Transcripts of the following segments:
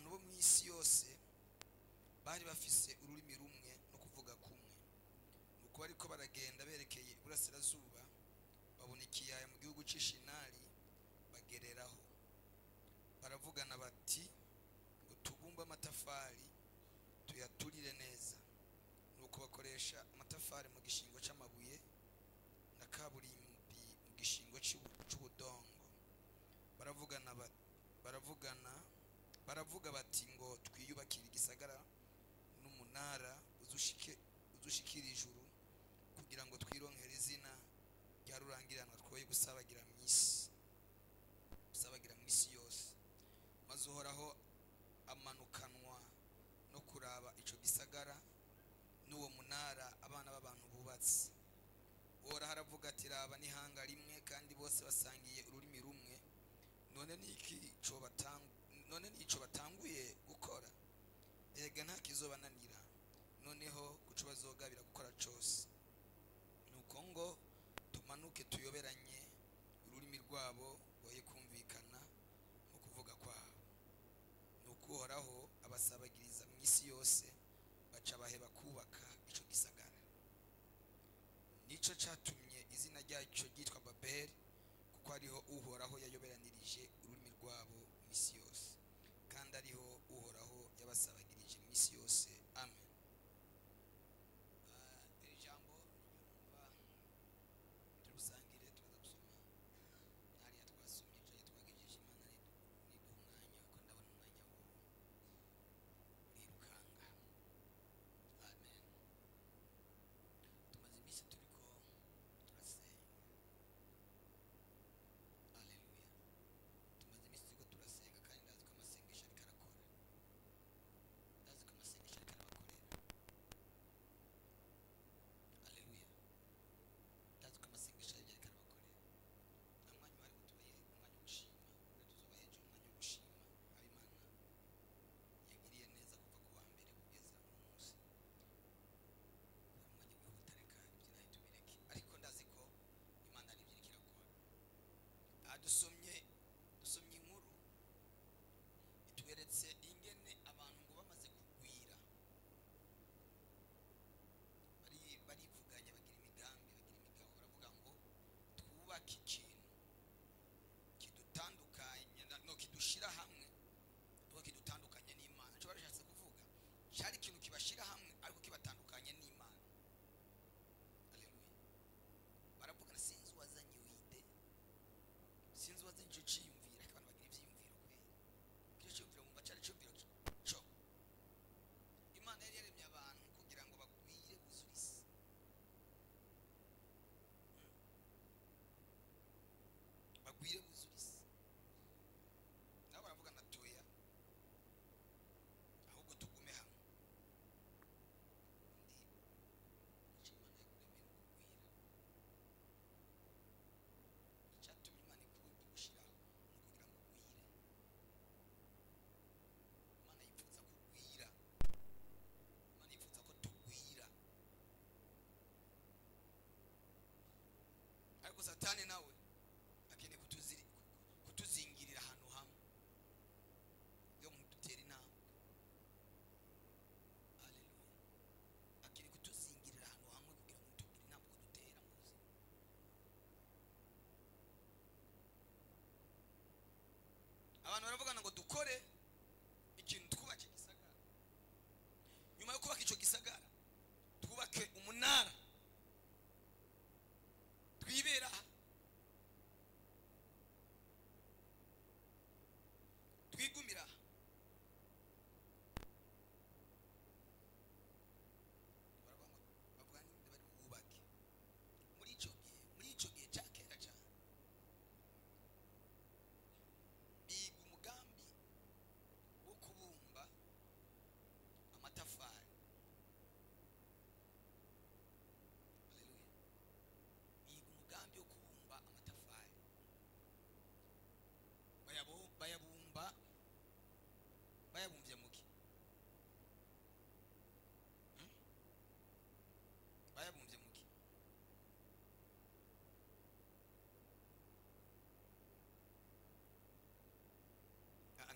Abantu bo mu isi yose bari bafise ururimi rumwe no kuvuga kumwe. Nuko bariko baragenda berekeye iburasirazuba, babona ikiyaya mu gihugu c'Ishinari, bagereraho. Baravugana bati: "Ngo tubumbe amatafari, tuyaturire neza." Nuko bakoresha amatafari mu gishingo c'amabuye na kaburimbi mu gishingo c'ubudongo. Baravugana baravuga bati: "Ngo twiyubakire igisagara n'umunara uzushikira ijuru, kugira ngo twironkere izina rya rurangiranwa, twoye gusabagira mu isi yose." Maze Uhoraho amanukanwa no kuraba ico gisagara n'uwo munara abana b'abantu bubatse. Uhoraho aravuga ati: "Raba, n'ihanga rimwe, kandi bose basangiye ururimi rumwe. None nico batanguye gukora? Erega nta kizobananira noneho kuco bazogabira gukora cose. Nuko ngo tumanuke, tuyoberanye ururimi rwabo, boye kumvikana mu kuvuga kwabo." Nuko Uhoraho abasabagiriza mu isi yose, baca baheba kubaka ico gisagara. Nico catumye izina ryacyo ryitwa Babeli, kuko ariho Uhoraho yayoberanirije ururimi rwabo mu isi yose, kandi ariho Uhoraho yabasabagirije mu isi yose. Amen. Iri jambo numva turusangire, tuza gusoma hariya twasomye, icyo twagejeje. Imana niduha umwanya, kuko ndabona umwanya wo urirukanga. Amen. Tumaze iminsi turiko turasenga. Aleluya. Tumaze iminsi turiko turasenga, kandi ndazi ko amasengesho ariko arakora, ndazi ko amasengesho ariko arabakorera. Aleluya. Ndazi ko amasengesho ariko arabakorera. Nta mwanya uhari ngo tubahe umwanya wo gushima. Rero tuzobaha ejo umwanya wo gushima abo Imana yagiriye neza kuva ku wa mbere kugeza uno munsi. Umwanya wihuta, reka ibyo nawe tubireke, ariko ndazi ko Imana ari ibyo iriko irakora. Aha dusomye inkuru itweretse ingene abantu ngo bamaze kugwira barivuganya, bagira imigambi, bagira imigabo, baravuga ngo twubake ikintu kidutandukanya no kidushira hamwe ariko kidutandukanye n'Imana. Icyo barashatse kuvuga cyari ikintu kibashira hamwe ariko kibatandukanye n'Imana. Aleluya. Baravugana, sinzi uwazanye iyo idée, sinzi uwazanye icyo ciyumviro, ariko abantu bagira ivyiyumviro kweri. Icyo ciyumviro mumva cyari iciyumviro co Imana yari yaremye abantu kugira ngo bagwire, buzure isi. Bagwire, buzure isi. Nabo baravuga na toya, ahubwo tugume hamwe. Undi icyo Imana yakuremeye ni ukugwira. Icyatumye Imana igushyiraho ni ukugira ngo ugwire. Imana yifuza kugwira, Imana yifuza ko tugwira, ariko Satani nawe akeneye kutuzingirira ahantu hamwe yo mudutera inama. Haleluya. Akeneye kutuzingirira ahantu hamwe kugira ngo tugire inama ko dutera mu buzima. Abantu baravugana ngo dukore ikintu, twubake igisagara. Nyuma yo kubaka icyo gisagara, twubake umunara, twibera aha.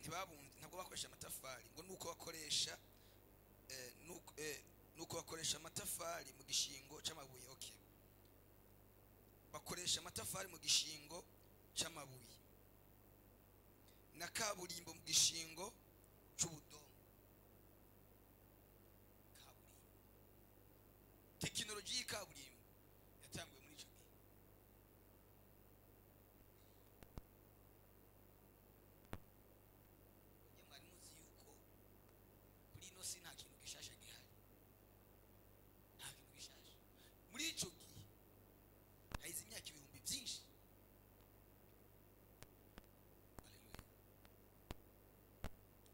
Ntibabunze, ntabwo bakoresha amatafari, ngo nuko bakoresha nuko bakoresha amatafari mu gishingo c'amabuye. Okay, bakoresha amatafari mu gishingo c'amabuye na kaburimbo mu gishingo c'ubudongo. Kaburimbo, tekinoloji y'ikaburimbo yatanguye muri ico gihe. Mwari muzi yuko kuri ino si nta kintu gishasha gihari, nta kintu gishasha muri ico gihe. Haize imyaka ibihumbi byinshi. Haleluya.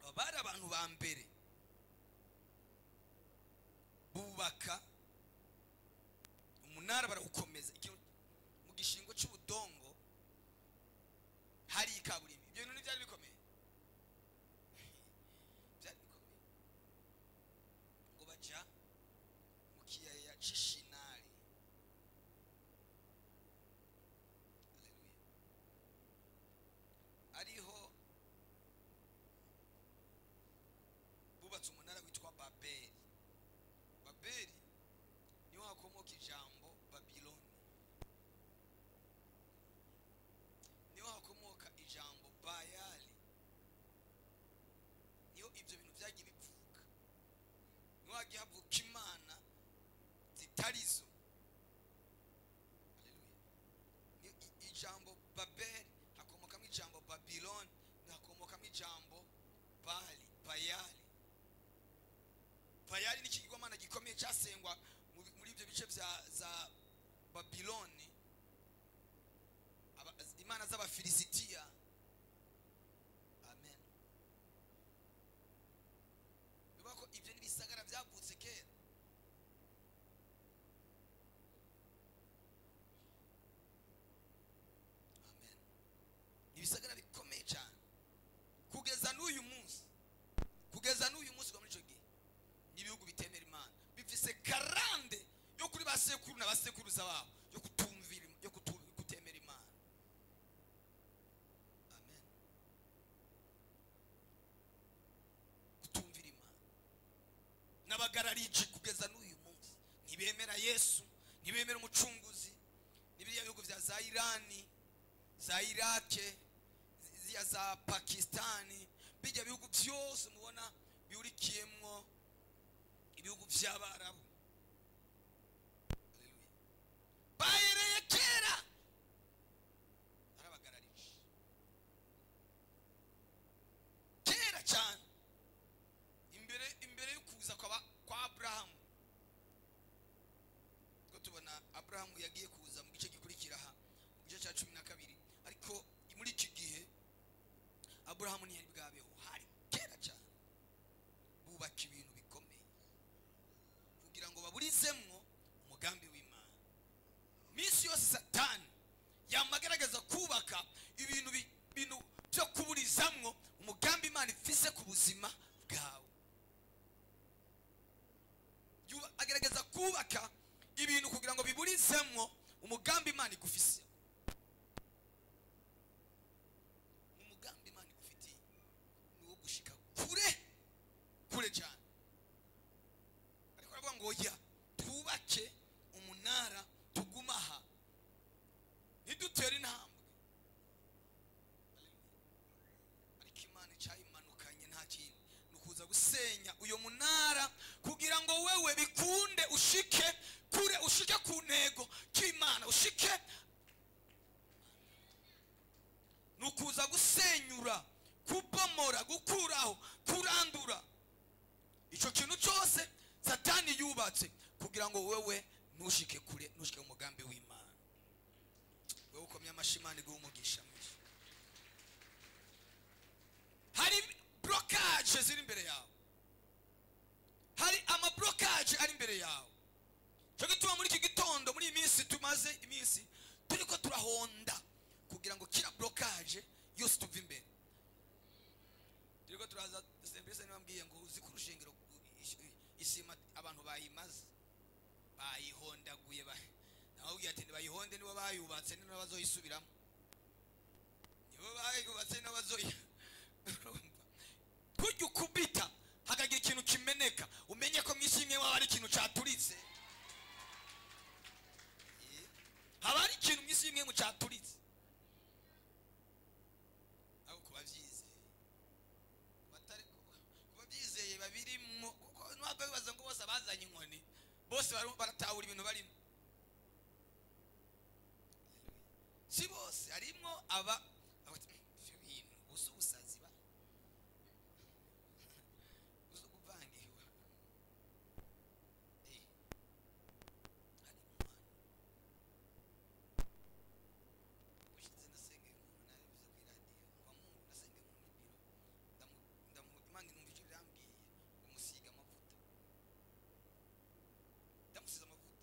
Aba bari abantu ba mbere bubaka umunara, barawukomeza mu gishingo c'ubudongo hari ikaburimbo. Ibyo bintu ntibyari bikomeye, byari bikomeye. Ngo baja mu kiyaya c'Ishinari. Haleluya. Ariho bubatse umunara witwa Babeli. Babeli niho hakomoka ijambo Babiloni, niho hakomoka ijambo Bayali, niho ibyo bintu byagiye bivuka, niho hagiye havuka imana zitarizo. Haleluya. Ijambo Babeli hakomokamo ijambo Babiloni, hakomokamo ijambo Bali, Bayali. Bayali ni ikigirwamana gikomeye cyasengwa muri ibyo bice bya za Babiloni, imana z'Abafilisitiya. Amen. Bivuga ko ibyo n'ibisagara byavutse kera. Amen. Ni ibisagara bikomeye cyane kugeza n'uyu munsi, kugeza n'uyu munsi. Muri icyo gihe n'ibihugu bitemera Imana bifise karande yo kuri ba sekuru na basekuruza babo yo kutumvira, yo kutemera Imana. Amen. Kutumvira Imana n'abagarariji kugeza n'uyu munsi ntibemera Yesu, ntibemera umucunguzi. N'ibiriya bihugu vya za Irani, za Irake, ziya za Pakistani, bijya bihugu byose mubona bihurikiyemwo ibihugu by'Abarabu. Haleluya. Bahereye kera arabagararije kera cyane, imbere yo kuza kwa Abrahamu. Two tubona Abrahamu yagiye kuza mu gice gikurikira aha, mu gice cya 12. Ariko muri iki gihe Abrahamu ntiyari bwabeho, hari kera cyane. Bubaka ibintu bikomeye kugira ngo baburizemwo umugambi w'Imana. Minsi yose Satani yamagaragaza kubaka ibintu byo kuburizamwo umugambi Imana ifise ku buzima bwawe. Agerageza kubaka ibintu kugira ngo biburizemwo umugambi Imana igufise. Umugambi Imana igufitiye ni uwo gushika kure kure cyane. Ariko aravuga ngo oya, twubake umunara tugumaha, ntidutere intambwe. Ariko Imana icayimanukanye nta kindi, ni ukuza gusenya uyo munara kugira ngo wewe bikunde ushike kure, ushike ku ntego cy'Imana, ushike. Ni ukuza gusenyura, kubomora, gukuraho, kurandura ico kintu cyose Satani yubatse kugira ngo wewe ntushike kure, ntushike mu mugambi w'Imana. Wewe ukomye amashi, Imana iguhe umugisha mwinshi. Hari blocage ziri imbere yawe, hari ama blocage ari imbere yawe. Cyo gituma muri iki gitondo, muri iyi minsi tumaze iminsi turiko turahonda kugira ngo kira blocage yose tuve imbere. Turiko turaza sembese, nibambwiye ngo uzi ku rushengero isima abantu bayimaze bayihondaguye, nababwiye ati ntibayihonde, nibo bayubatse nibo bazoyisubiramo, nibo bayubatse nibo bazoyi. Bose baratahura ibintu barimo. Si bose, harimwo aba ivyo bintu gusa ubusazi ba gusa kuvangiwe. Harimo ushize nasengeye umuntu, nabivuze kuri radiyo kwa Mungu, nasengeye umuntu muri biro, ndamu Imana inumva icyo irambwiye ngo musiga amavuta, ndamusize amavuta,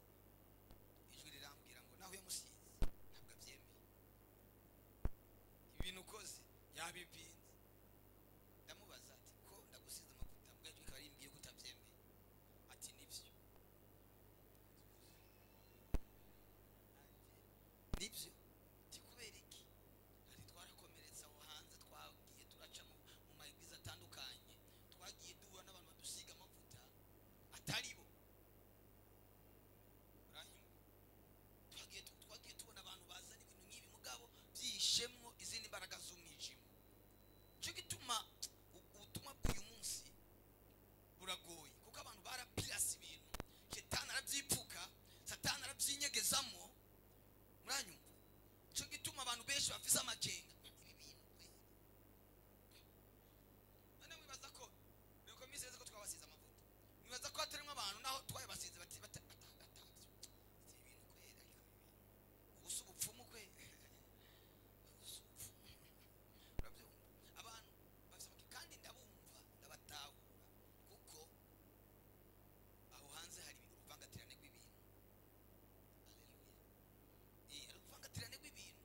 ijwi rirambwira ngo naho yamusize ntabwo abyemeye, ibintu ukoze yabipinze. Ndamubaza ati ko ndagusize amavuta mbwa ijwi rikaba rimbwiye ko utabyemeye, ati nibyo nibyo. Ati kubera iki? Ati twarakomeretse aho hanze, twagiye turaca mu ma églises atandukanye, twagiye duhura n'abantu badusiga amavuta atari bo. Uranyumva? Twagiye tubona abantu bazana ibintu nk'ibi mugabo byihishemwo izindi mbaraga z'umwijima. Nicyo gituma ubutumwa bw'uyu munsi buragoye, kuko abantu barapirase ibintu, shetani arabyipfuka, satani arabyinyegezamo. Muranyumva? Nicyo gituma abantu benshi bafise amakenga, ibi bintu kweli. None mwibaza ko nuko iminsi yeze ko twabasize amavuta, mwibaza ko hatarimo abantu naho twayabasize bati batavyo si ibintu kweli, ariko ibi bintu ubu si ubupfumu kweli, ubu si ubupfumu. Urabyumva? Abantu bafise amakenga, kandi ndabumva, ndabatahura, kuko aho hanze hari uruvangatirane rw'ibintu. Haleluya. Uruvangatirane rw'ibintu.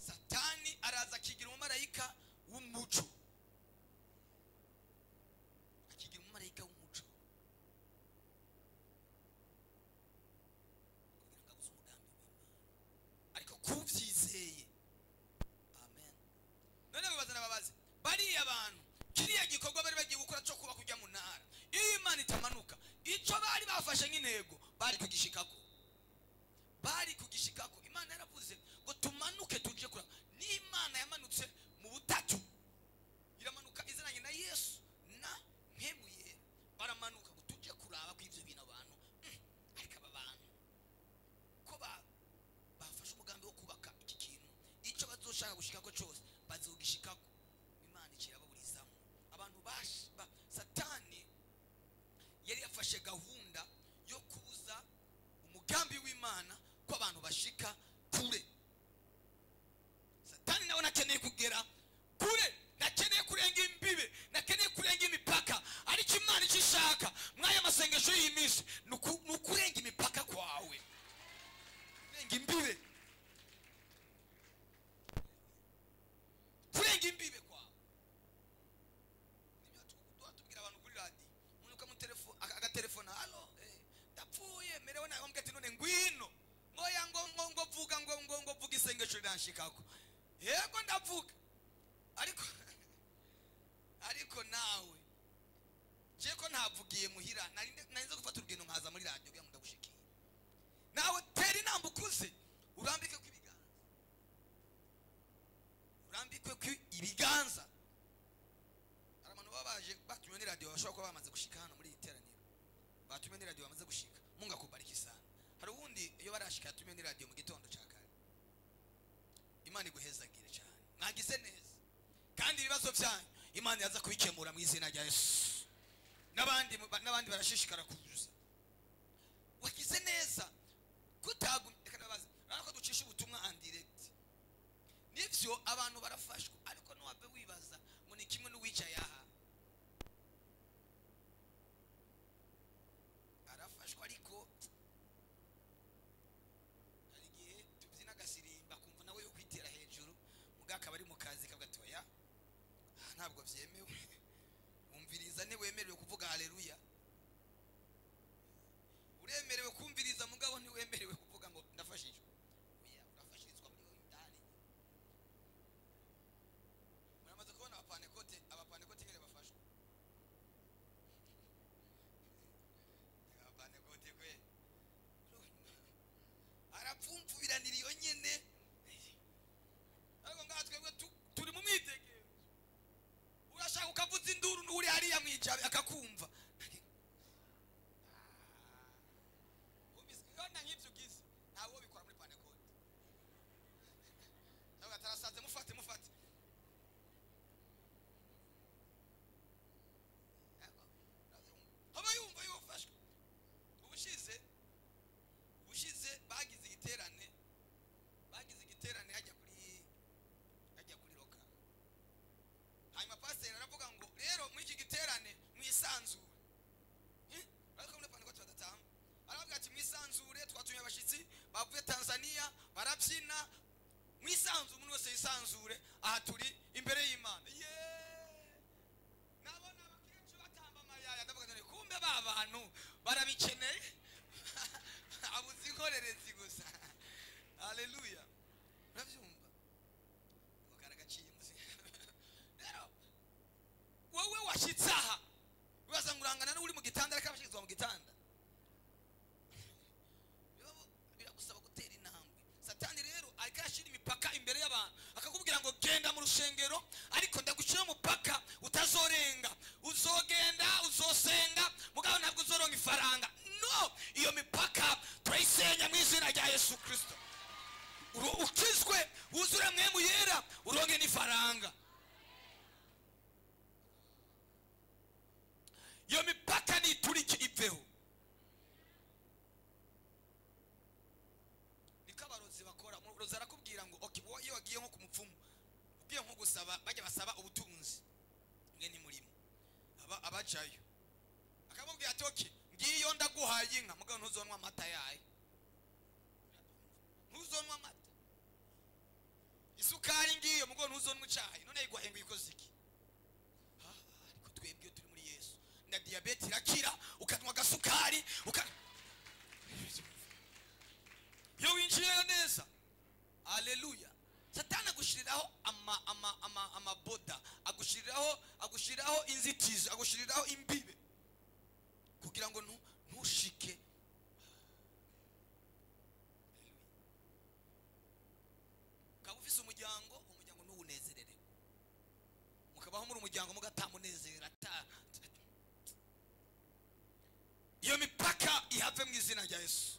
Satani araza akigira umumarayika w'umuco, akigira umumarayika w'umuco kugira ngo abuze umugambi w'Imana, ariko kubyizeye. Amen. None babaza, babaze bariya bantu kiriya gikorwa bari bagiye gukora cyo kuba kujya mu ntara, iyo Imana itamanuka, icyo bari bafashe nk'intego bari kugishikako, bari kugishikako. Imana yaravuze ngo tumanuke tuje kuraba. N'Imana yamanutse mu butatu, iramanuka izananye na Yesu na mpemu yera, baramanuka ngo tuje kuraba ko ivyo bintu abantu ariko aba bantu ko bafashe umugambi wo kubaka iki kintu, icyo bazoshaka gushikako cyose bazogishikako. Imana ikirababurizamo abantu. Satani yari yafashe gahunda yo kubuza umugambi w'Imana ko abantu bashika kure. Satani nawe nakeneye kugera kure, nakeneye kurenga imbibe, nakeneye kurenga imipaka, ariko Imana icyo ishaka mwaya masengesho y'iyi minsi ni ukurenga imipaka kwawe, kurenga imbibe, kurenga imbibe kwawe. Nibyo tuba tubwira abantu kuri radiyo, umuntu ukamutelefona agatelefona, halo, ndapfuye merewe nabi, bamubwira ati none ngwino, ngoya ngo ngo ngo vuga ngo ngo ngo vuga isengesho riranshikako. Yego ndavuga, ariko nawe je ko ntavugiye muhira, nari nzi gufata urugendo nkaza muri radiyo kugira ngo ndagushikiye. Nawe tera intambwe ukuze, urambike ku ibiganza, urambikwe ku ibiganza. Hari abantu baba baje batumiwe n'iradiyo, bashobora kuba bamaze gushika hano muri iri teraniro, batumiwe n'iradiyo bamaze gushika. Mungu akubariki sana. Hari uwundi iyo barashika yatumiwe n'iradiyo mu gitondo cya kare. Imana iguhezagire cyane, mwagize neza, kandi ibibazo byanyu Imana yaza kubikemura mu izina rya Yesu. N'abandi barashishikara kuza. Wagize neza kutagumye. Reka ndabaza, urabona ko ducisha ubutumwa en direct, nivyo abantu barafashwa, ariko ntiwave wibaza ngo ni kimwe n'uwicaye aha arafashwa, ariko hari igihe tubyina agasirimba akumva nawe yo kwitera hejuru, mugabo akaba ari mu kazi kavuga ati oya, aha ntabwo byemewe, umviriza ntiwemerewe kuvuga haleluya, uremerewe kumviriza mugabo ntiwemerewe kuvuga ngo ndafashijwe. Oya, urafashirizwa muri wowe indani. Muramaze kubona abapanekote nyine bafashwa, abapanekote kwe arapfumfubiranira iyo nyene, ariko ngaha twebwe turi mu mwitegeko. Urashaka ukavuza induru n'uri hariya mwicabe akakumva. Washyitse aha wibaza ngo urangana n'uri mu gitanda, ariko abashyizwa mu gitanda. Biragusaba gutera intambwe. Satani rero ariko arashyira imipaka imbere y'abantu, akakubwira ngo genda mu rushengero, ariko ndagushyira umupaka utazorenga. Uzogenda uzosenga, mugabo ntabwo uzoronka ifaranga. No, iyo mipaka turayisenya mu izina rya Yesu Kristo. Ukizwe, wuzure Mpwemu Yera, uronke n'ifaranga. Iyo mipaka niturike iveho. Niko abarozi bakora. Umurozi arakubwira ngo okay, wowe iyo wagiye nko ku mupfumu, ugiye nko gusaba, bajya basaba ubutunzi, mwe ntimurimo, abajayo akamubwira ati okay, ngiyo ndaguhaye inka, mugabo ntuzonwa amata yayo, ntuzonwa amata. Isukari ngiyo, mugabo ntuzonwa icayi. None yiguhaye ngo ikoze iki? Ariko twebwe iyo turi muri Yesu, na diyabete irakira, ukanywa agasukari, iyo winjiyeyo neza. Haleluya. Satani agushiriraho amaboda, agushiriraho inzitizi, agushiriraho imbibe, kugira ngo ntushike. Ukaba ufise umuryango, umuryango ntuwunezerere, mukabaho muri umuryango mugatamunezera. Iyo mipaka ihave mu izina rya Yesu.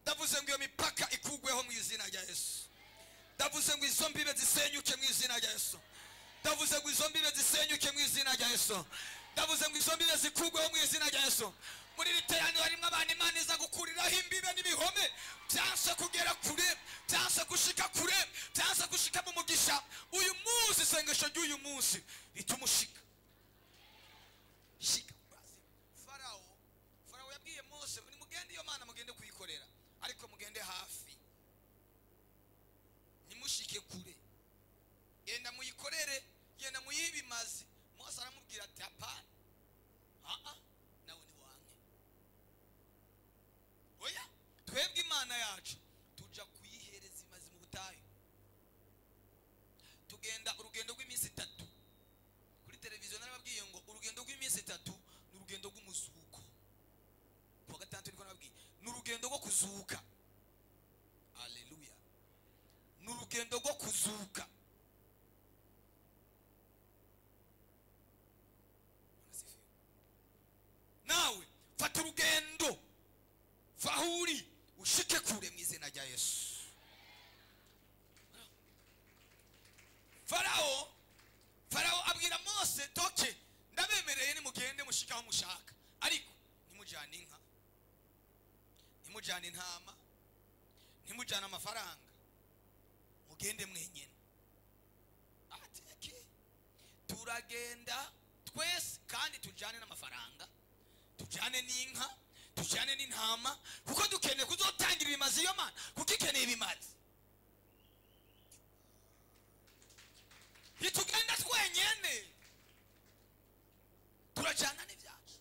Ndavuze ngo iyo mipaka ikugweho mu izina rya Yesu. Ndavuze ngo izo mbibe zisenyuke mu izina rya Yesu. Ndavuze ngo izo mbibe zisenyuke mu izina rya Yesu. Ndavuze ngo izo mbibe zikugweho mu izina rya Yesu. Muri iri teraniro harimo abantu Imana iza gukuriraho imbibe n'ibihome byanse kugera kure, byanse gushika kure, byanse gushika mu mugisha. Uyu munsi, isengesho ry'uyu munsi rituma ushika. Shika. Farao yabwiye Mose, nimugende iyo Mana mugende kuyikorera, ariko mugende hafi, nimushike kure, genda muyikorere, genda muyibimaze. Mose aramubwira ati hapana, nawe ntiwanke. Oya, twebwe Imana yacu tuja kuyihereza imazi mu butayu. Tugenda urugendo rw'iminsi 3. Kuri televiziyo narababwiye ngo urugendo rw'iminsi 3 ni urugendo rw'umuzuko. Kuwa gatandatu niko nababwiye, ni urugendo rwo kuzuka. Haleluya. Ni urugendo rwo kuzuka. Nawe fata urugendo, vahuri ushike kure mu izina rya Yesu. Farao abwira Mose, toke ndabemereye nimugende mushike aho mushaka, ariko ntimujane inka, ntimujane intama, ntimujane amafaranga, mugende mwenyene. Ateke turagenda twese, kandi tujane n'amafaranga, tujane n'inka, tujane n'intama, kuko dukeneye kuzotangira ibimazi iyo Mana, kuko ikeneye ibimazi. Ntitugenda twenyene, turajana n'ibyacu.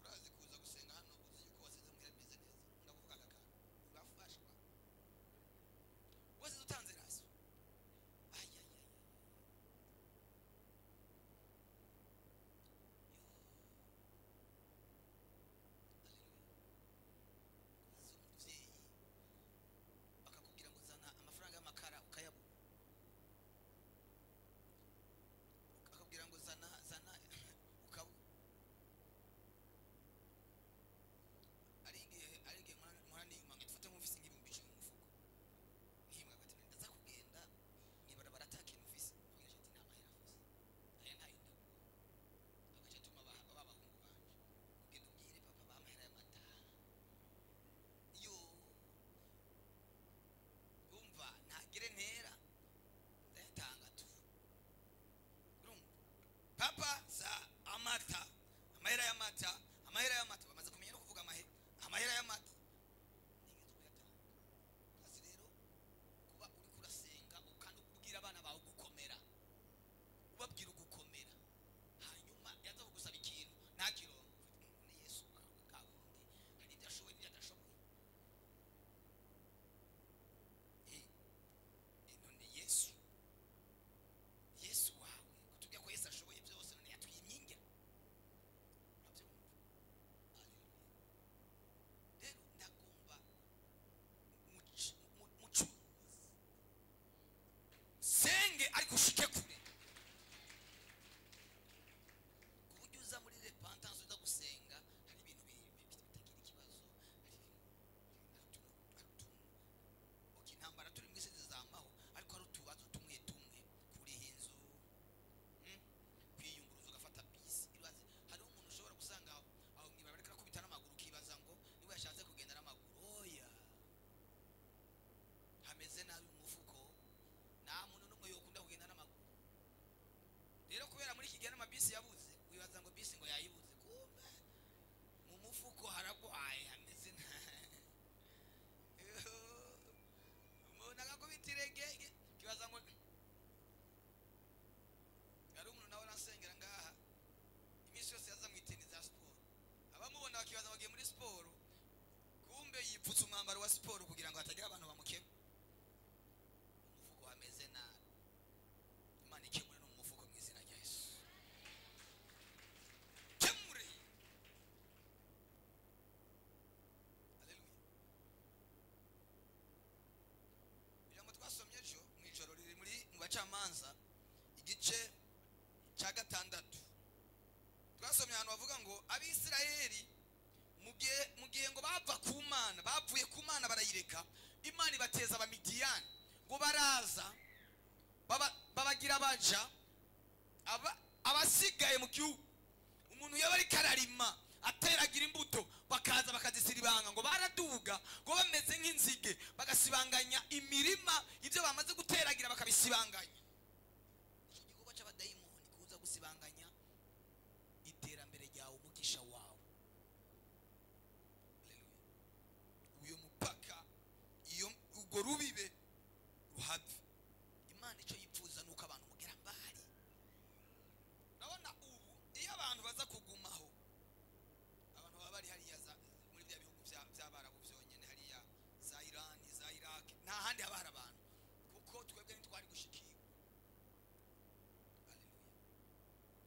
Urazi kuza gusenga hano uzi yuko wasize muhira bimeze neza, ndakuvuga aka kantu urafashwa, wasize utanze raso. Umubyeyi bakakubwira ngo zana amafaranga y'amakara ukayabura, akakubwira ngo zana ukabura. Bisi ngo yayibuze, kumbe mu mufuko haragwaye, hameze nabi. Umuntu agakubita irege kibaza ngo hari umuntu nawe arasengera ngaha, iminsi yose yaza mu iteni za siporo, abamubona bakibaza bagiye muri siporo, kumbe yipfutse umwambaro wa siporo kugira ngo hatagira abantu bamukema. Umufuko hameze nabi. Imana ikemure no mu mufuko mu izina rya Yesu. Kemure. Haleluya. Ijambo twasomye ejo mu ijoro riri muri mu Bacamanza igice cya 6. Twasomye ahantu bavuga ngo Abisirayeli mu gihe ngo bava ku Mana, bavuye ku Mana barayireka, Imana ibateza Abamidiyani, ngo baraza babagira baja abasigaye mu gihugu. Umuntu yaba ariko ararima ateragira imbuto, bakaza bakazisiribanga, ngo baraduga ngo bameze nk'inzige, bagasibanganya imirima, ibyo bamaze guteragira bakabisibanganya. Icyo gikorwa cy'abadayimoni kuza gusibanganya iterambere ryawe, umugisha wawe. Haleluya. Uyo mupaka, iyo ubwo rubibe ruhave. Imana icyo yipfuza nuko abantu mugera mbari. Urabona ubu iyo abantu baza kugumaho, abantu baba bari hariya muri bya bihugu by'Abarabu byonyene, hariya za Iran, za Iraq, nta handi haba hari abantu, kuko twebwe ntitwari gushikirwa.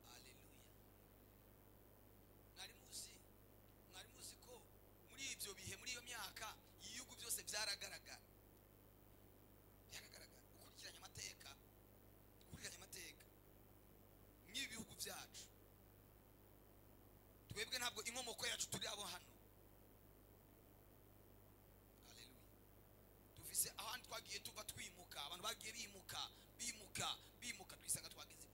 Haleluya. Haleluya. Mwari muzi ko muri ibyo bihe, muri iyo myaka, ibihugu byose byaragaragara. Byaragaragara. Ukurikiranye amateka, nk'ibi bihugu byacu, twebwe ntabwo inkomoko yacu turi abo hano. Haleluya. Dufise ahandi twagiye tuva twimuka, abantu bagiye bimuka bimuka bimuka, twisanga twageze.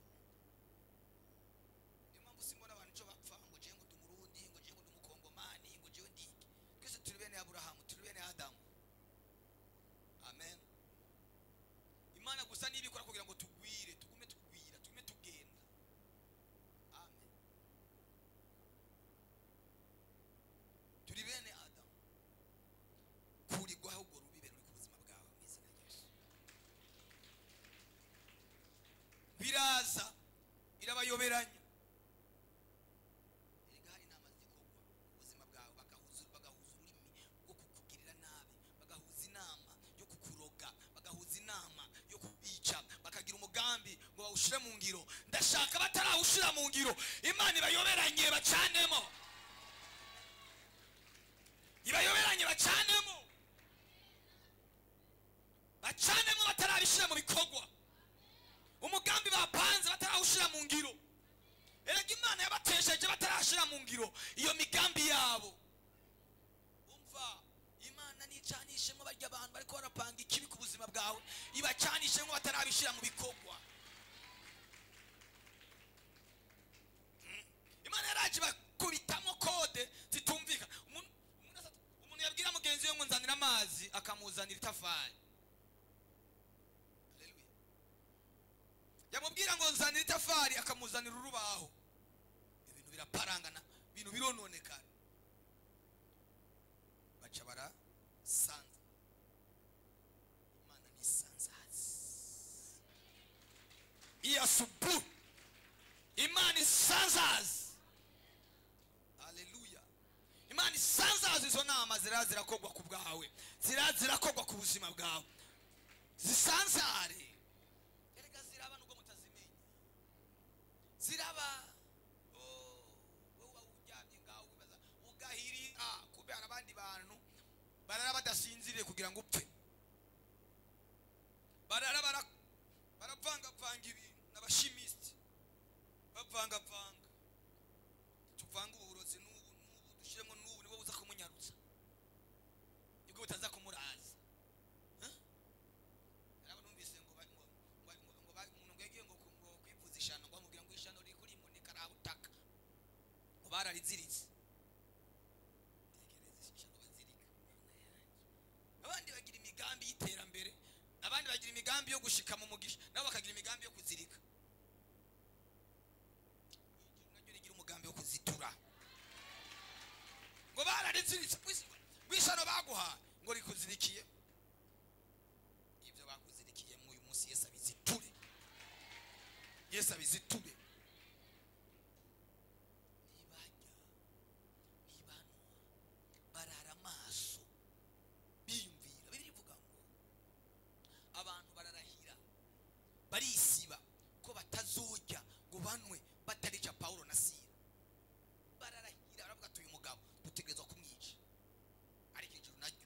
Niyo mpamvu simbona abantu ico bapfa ngo jewe ngo ndi Umurundi, ngo jewe ngo ndi Umukongomani, ngo jewe ndi iki. Twese turi bene Aburahamu, turi bene Adamu. Amen. Imana gusa nibikora kugira ngo tugwire, tugume tugwira, tugume tugenda. Amen. Turi bene Adamu. Kurirwaho urwo rubibe ruri ku buzima bwawe mu izina rya Yesu. Biraza irabayoberanya. Erega hari inama zikorwa ku buzima bwawe, bagahuza ururimi rwo kukugirira nabi, bagahuza inama yo kukuroga, bagahuza inama yo kubica, bakagira umugambi ngo bawushire mu ngiro. Ndashaka batarawushira mu ngiro, Imana ibayoberanye bacanemo. Ibayoberanye bacanemo. Bacanemo batarabishira mu bikorwa. Umugambi bapanze batarawushira mu ngiro. Erega Imana yabatesheje batarashira mu ngiro iyo migambi yabo. Umva, Imana nicanishemo barya abantu bariko barapanga ikibi ku buzima bwawe, ibacanishemo batarabishira mu bikorwa. Imana yaraje bakubitamo kode zitumvika. Umuntu yabwira mugenzi we ngo nzanira amazi, akamuzanira itafari. Haleluya. Yamubwira ngo nzanira itafari, akamuzanira urubaho. Ibintu biraparangana, ibintu birononekara. Baca barasanza. Imana ni sanzazi. Iyasubu. Imana isanzazi. Haleluya. Imana isanzazi izo nama zirazira kogwa ku bwawe, zirazira kogwa ku buzima bwawe. Zisanzare. Erega ziraba nubwo mutazimenya. Ziraba. Oh, wowe uryamye ngaho wibaza ugahirira, kumbe hari abandi bantu barara badasinziriye kugira ngo upfe. Barara baravangavanga ibintu n'abashimisiti, bavangavanga. Tuvanga uburozi n'ubu n'ubu, dushiremo n'ubu, nibwo buza kumunyarutsa, nibwo butaza kumuraza. Arabo numvise ngo umuntu ngo yagiye ngo kwivuza ishano, ngo bamubwira ngo ishano riri kuri imboneka arabutaka, ngo barariziritse. Tekereza ishano bazirika. Abandi bagira imigambi y'iterambere, abandi bagira imigambi yo gushika mu mugisha, nabo bakagira imigambi yo kuzirika. Ijuru naryo rigira umugambi wo Barabiziritse wishano baguha ngo rikuzirikiye. Ibyo bakuzirikiye mu uyu munsi Yesu abiziture. Yesu abiziture. Nibajya nibanwa barara amaso biyumvira. Birivuga ngo abantu bararahira barisiba ko batazojya ngo banwe batarica Paulo na Sila. Bararahira baravuga ati uyu mugabo dutegerezwa kumwica. Ariko ijuru naryo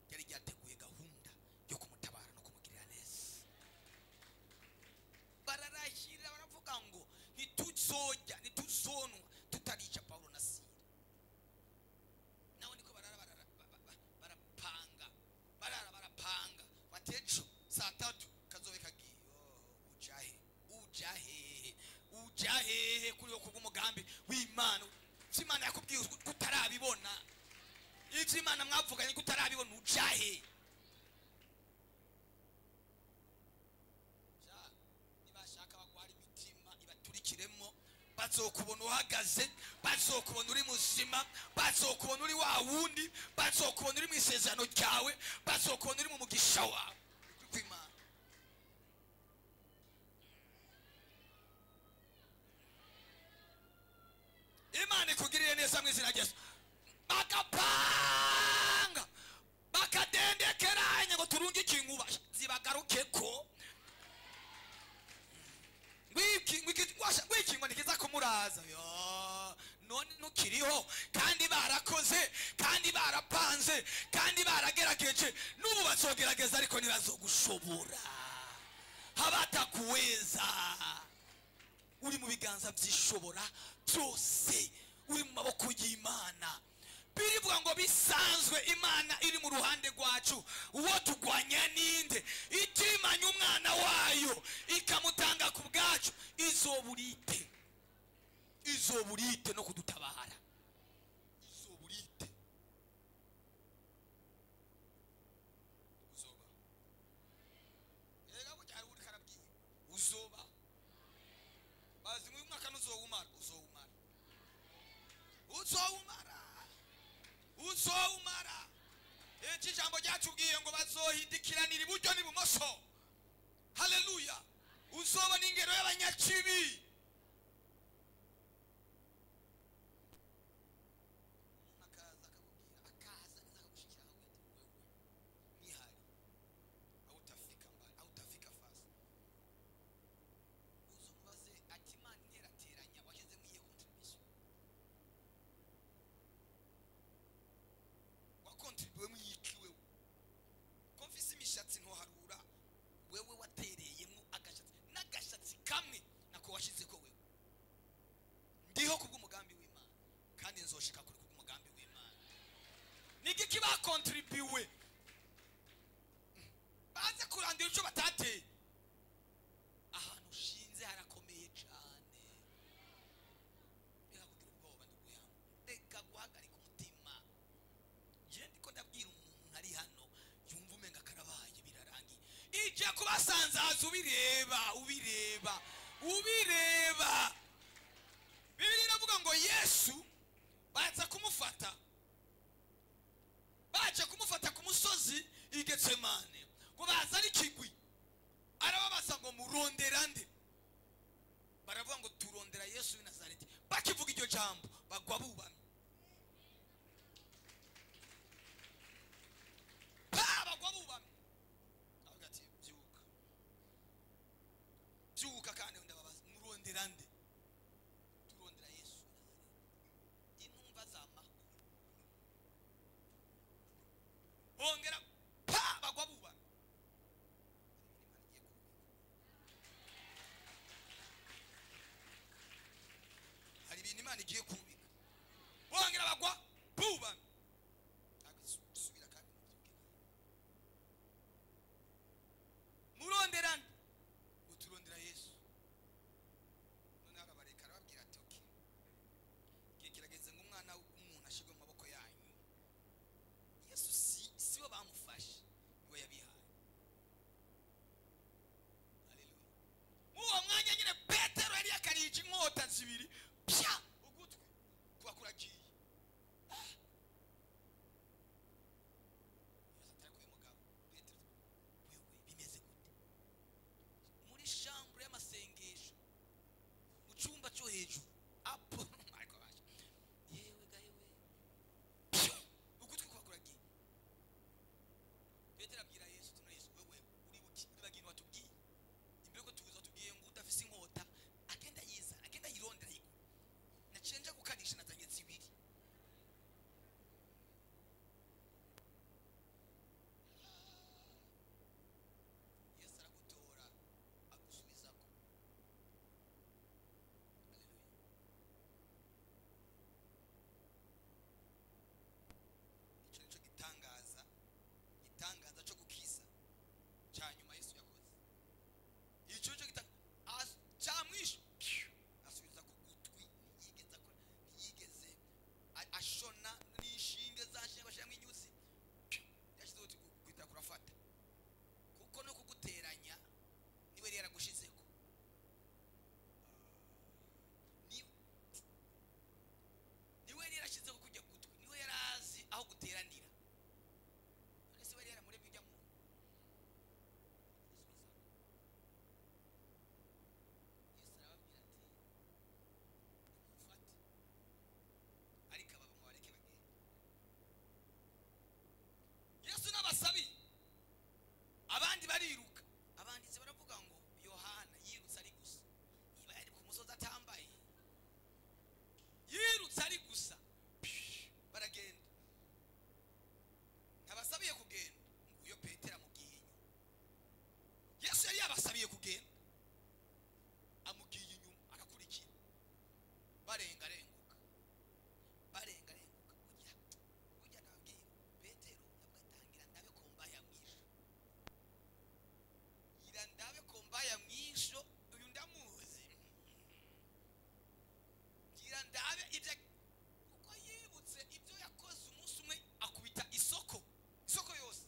ryari ryateguye gahunda yo kumutabara no kumugirira neza. Bararahira baravuga ngo ntituzojya ntituzonwa tutarica Paulo na Sila. Nawe niko barara barapanga barara barapanga batejo saa 3 kazobe kagiye. Ujahe ujahe ujahe kuri yo kubw'umugambi w'Imana. Imana yakubwiye kutarabibona, ivyo Imana mwavuganye kutarabibona, ujahe. Nibashaka bagwara imitima ibaturikiremo, bazokubona uhagaze, bazokubona uri muzima, bazokubona uri wa wundi, bazokubona uri mu isezerano ryawe, bazokubona uri mu mugisha wawe. Kw'Imana. Imana ikugirire neza mu izina rya Yesu. Bakapanga bakadendekeranya ngo turunge ikinkuba zibagaruke ko ngwiki ngo nikiza kumuraza. Yo none nukiriho kandi barakoze kandi barapanze kandi baragerageje, n'ubu bazogerageza ariko ntibazogushobora. Habatakuweza. Uri mu biganza byishobora byose, uri mu maboko y'Imana. Birivuga ngo bisanzwe Imana iri mu ruhande rwacu, uwo tugwanya ninde? Itimanya umwana wayo ikamutanga ku bwacu, izoburite, izoburite no kudutabara, izoburite. Uzoba erega burya hari uri karabwiye uzoba bazi mu mwaka nuzowumara, uzowumara, uzowumara, uzowumara. Iki jambo ryatubwiye ngo bazohindikiranira iburyo n'ibumoso. Haleluya. Uzoba n'ingero y'abanyakibi. Umuntu akaza akakubwira, akaza neza akagushikira akakubwira ati wewe nihari hautafika mbali, hautafika fast. Uzomubaze ati Imana interateranya washyizemo iyihe contribution? Wakontribuwemo iki wewe? Ko mfise imishatsi ntoharura, wewe watereyemo agashatsi n'agashatsi kamwe nako washizeko wewe. Ndiho kubw'umugambi w'Imana kandi nzoshika kuri kubw'umugambi w'Imana. Nigiki bakontribuwe baze kurandira ico batateye? Ahantu ushinze harakomeye cane. Reka kugira ubwoba nduguyamo, reka guhagarika umutima. Je ndiko ndabwira umuntu ari hano yumva umenga karabaye birarangiye, ije kubasanzaza ubireba ubireba ubireba. Bibiliya iravuga ngo Yesu baza kumufata, baje kumufata ku musozi i Getsemane, ngo bazane ikigwi. Arababaza ngo murondera nde? Baravuga ngo turondera Yesu w'i Nazareti. Bakivuga iryo jambo bagwa bubamye. Bagwa bubamye. Aravuga ati byuka byuka, kandi ndababaza murondera nde? Turondera Yesu w'i Nazareti. Intumva z'amahoro bongera pa bagwa bubamye. Hari ibintu Imana igiye kubika. Bongera bagwa bubamye. Subira kandi mubyuke. Murondera nde? Uturondera Yesu. None arabareka arababwira ati okay, igihe kirageze ngo umwana w'umuntu ashirwe mu maboko yanyu. Yesu si we bamufashe, niwe yabihaye. Haleluya. Muri uwo mwanya nyine Petero yari yakarije inkota zibiri, pya ugutwi kuba kuragiye. Barengarenguka barengarenguka. Burya nababwira Petero yavuga atangira ndabe ko mbaya mwisho, gira ndabe ko mbaya mwisho, uyu ndamuzi, gira ndabe ibyo, kuko yibutse ibyo yakoze umunsi umwe akubita isoko yose.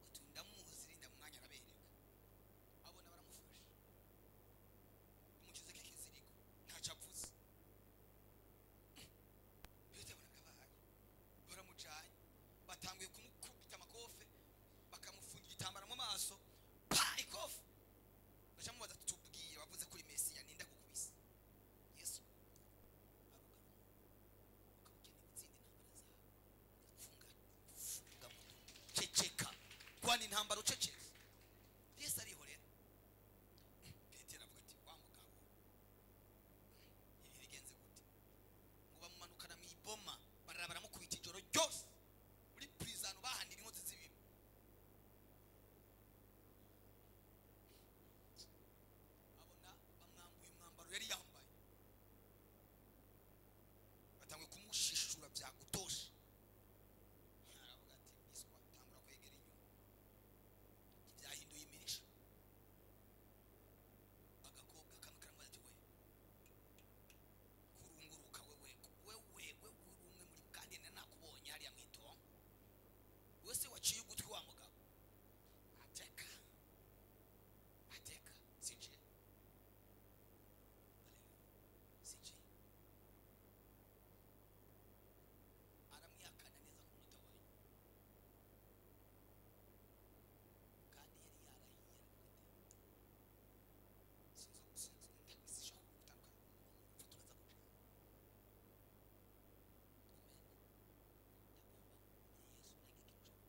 Uti ndamuzi, rinda mu mwanya arabereka, abona baramufasha, bamushyize k'ikiziriko ntacyo avuze. Petero abona birabaye, baramujanye, batanguye kumukubita amakofe, bakamufunga igitambara mu maso, pa ikofe. Bacamubaza ati tubwire, wavuze kuri Mesiya, ninde agukubise? Yesu arugama, ukaba ukeneye gutsinda intambara zawe, funga muto, ceceka, rwana intambara ucecetse. Yesu arihorera. Petero avuga ati wa mugabo, ibi bigenze gute? Ngo bamumanukana mu iboma, barara baramukubita ijoro ryose muri prison, bahanira inkozi z'ibibi. Abona bamwambuye umwambaro yari yambaye, batanguye kumushishura byagutosha. Aravuga ati miswa, tangura kwegera inyuma, byahinduye imirisho. Agakobwa kamwe karamubaza ati we kurunguruka, wewe wewe wewe uri umwe muri, kandi nari nakubonye hariya mu itongo, wese waciye ugutwi wa mugabo. Ateka ateka, sinje sinje. Aramwihakana neza ku munota wa nyuma, kandi yari yarahiye, aravuga ati sinzi sinzi sinshobora gutandukana n'umuntu, turaza guca. Amen. Ndagomba Yesu ntagire ikintu cyo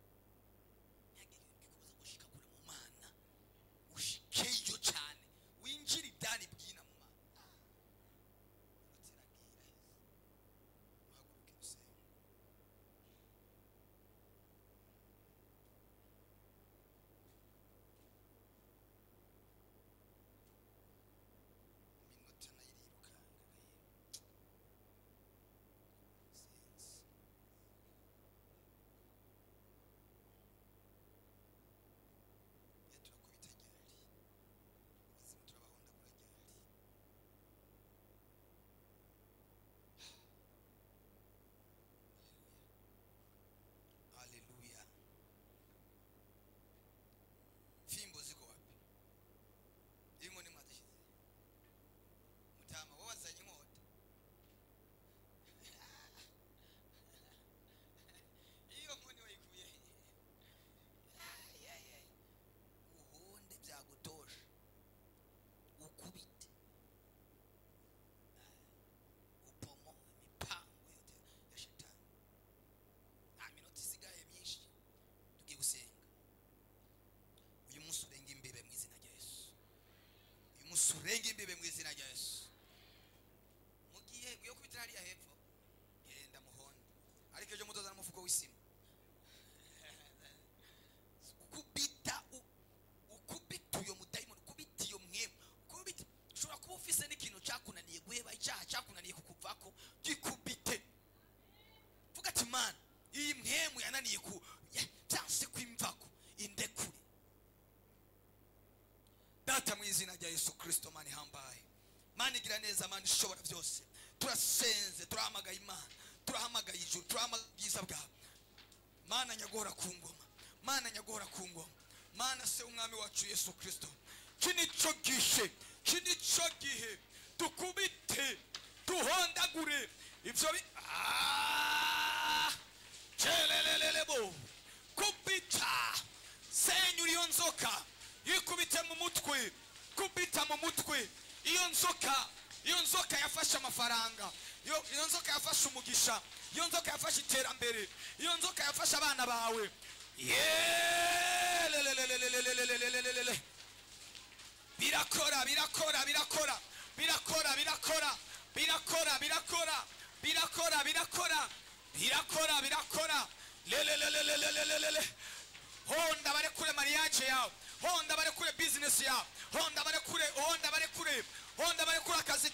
kugukurako, ntagire ikintu kikubuza gushika kure mu Mana, ushikeyo cyane, winjire idani bwina mu Mana. Urateragira heza, muhaguruke dusenge. Iminota nayo irirukanga gahera, sinzi. Iyo turakubita ryari, abazimu turabahondagura ryari? Haleluya, haleluya. Fimbo ziko wapi? Inkoni mwazishyize mutama, wowe wazanye inkota. Iyo nkoni wayikuye he? Ay, ay, ay. Uhonde byagutosha, ukubite, upomo imipango yote ya shetani. Nta minota isigaye myinshi, tugiye gusenga. Uyu munsi urenga imbibe mu izina rya Yesu. Uyu munsi urenga imbibe mu izina rya Yesu. Mugiye mugiye kubitira hariya hepfo, genda muhonde, ariko ejo muzozana umufuko w'isima. Kubita ukubita uyo mudayimoni, ukubita iyo mwemu, ukubita. Ushobora kuba ufise n'ikintu cyakunaniye guheba, icyaha cyakunaniye kukuvako, gikubite. Vuga ati Mana, iyi mwemu yananiye ku byanse kwimvako, indekure. Data, mu izina rya Yesu Kristo, Mana ihambaye, Mana igira neza, Mana ishobora byose, turasenze, turahamagaye Imana, turahamagaye ijuru, turahamagaye ubwiza bwawe. Mana nyagora ku ngoma, Mana nyagora ku ngoma, Mana se umwami wacu Yesu Kristo, iki nico gihe, iki nico gihe dukubite, duhondagure ibyo bi celelelelebo. Kubita, senyura iyo nzoka, yikubite mu mutwe, kubita mu mutwe iyo nzoka. Iyo nzoka yafashe amafaranga, iyo nzoka yafashe umugisha, iyo nzoka yafashe iterambere, iyo nzoka yafashe abana bawe. Yelelelelelelelelelelelele. Birakora, birakora, birakora, birakora, birakora, birakora, birakora, birakora, birakora, birakora, birakora. Lelelelelelelelele. Honda barekure mariage yawe, honda barekure business yawe, honda barekure, honda barekure, honda barekure akazi.